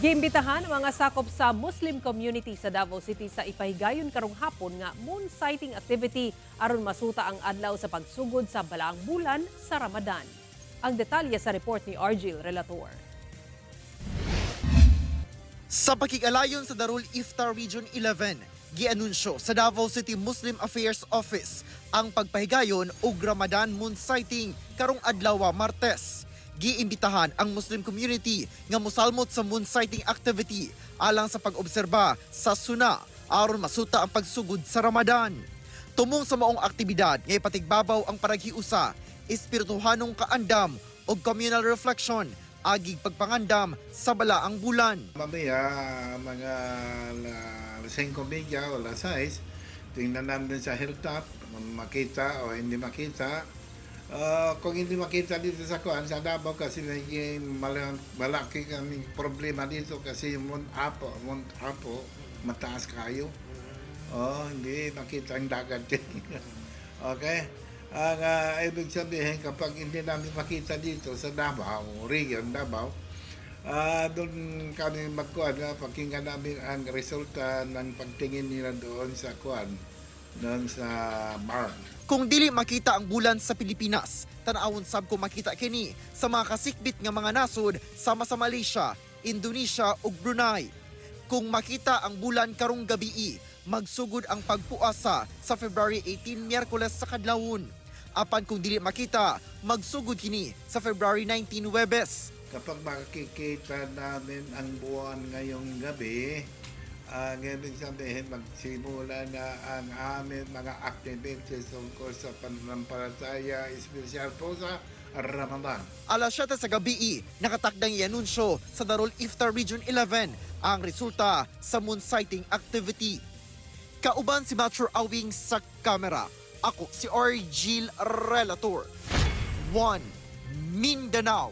Giimbitahan ang mga sakop sa Muslim community sa Davao City sa ipahigayon karong hapon nga moon sighting activity aron masuta ang adlaw sa pagsugod sa balaang bulan sa Ramadan. Ang detalye sa report ni Argil Relator. Sa pakig-alayon sa Darul Iftar Region 11, gianunsyo sa Davao City Muslim Affairs Office ang pagpahigayon og Ramadan moon sighting karong adlaw, Martes. Giimbitahan ang Muslim community nga mosalmot sa moon sighting activity alang sa pag-obserba sa suna aron masuta ang pagsugod sa Ramadan. Tumong sa maong aktibidad nga ipatigbabaw ang paraghiusa, espirituhanong kaandam ug communal reflection agig pagpangandam sa balaang bulan. Mamaya, mga alas 5:30 o alas 6, tingnan namin sa hilltop, makita o hindi makita. Kung hindi makita dito sa kuan, sa Davao kasi naging malaki kaming problema dito kasi yung Mount Apo, mataas kayo. Oh, hindi makita ang dagat. Okay? Ang ibig sabihin, kapag hindi namin makita dito sa Davao, region Davao, doon kami magkuan, pakinggan namin ang resulta ng pagtingin nila doon sa kuan, doon sa bar. Kung dili makita ang bulan sa Pilipinas, tan-awon sab kung makita kini sa mga kasikbit nga mga nasod sama sa Malaysia, Indonesia ug Brunei. Kung makita ang bulan karong gabii, magsugod ang pagpuasa sa February 18, Miyerkules sa kadlawon. Apan kung dili makita, magsugod kini sa February 19, Huwebes. Kapag makikita namin ang buwan ngayong gabi, ang ibig sabihin, magsimula na ang aming mga activities tungkol sa pananampalataya, espesyal po sa Ramadan. Alas 7 sa gabi, nakatakdang ianunsyo sa Darul Iftar Region 11 ang resulta sa moon sighting activity. Kauban si Mature Awing sa kamera. Ako si Argil Relator. 1 Mindanao.